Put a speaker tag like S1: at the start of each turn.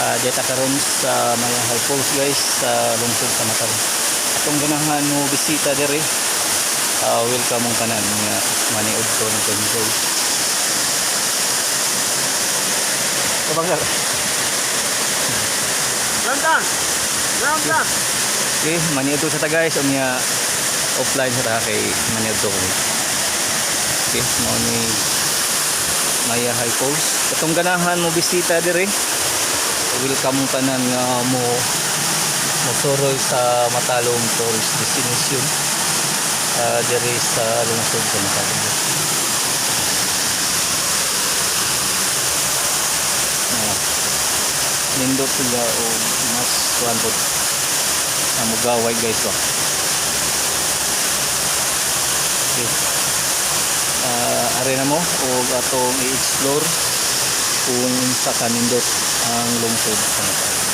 S1: Dita karon sa Maya High Falls, guys, sa lungsod sa Matalom. Atong ganahan mo bisita diri, welcome mong tanan nga maniud to ng enjoy. Kabang, sir.
S2: Round down. Round down.
S1: Okay, maniud to sa ta, guys, unya offline sa ta kay maniud to kami. Okay, mao ni Maya High Falls. Atong ganahan mo bisita diri, welcome mong tanan nga mo mosuroy sa Matalom Tourist Destination diri sa lungsod sa Matalom. Nindot sila o mas kuan po ang mugaway, guys, ba. Okay. Are na mo og atong i-explore kung sa kanindot ang lungsod sa Matalom.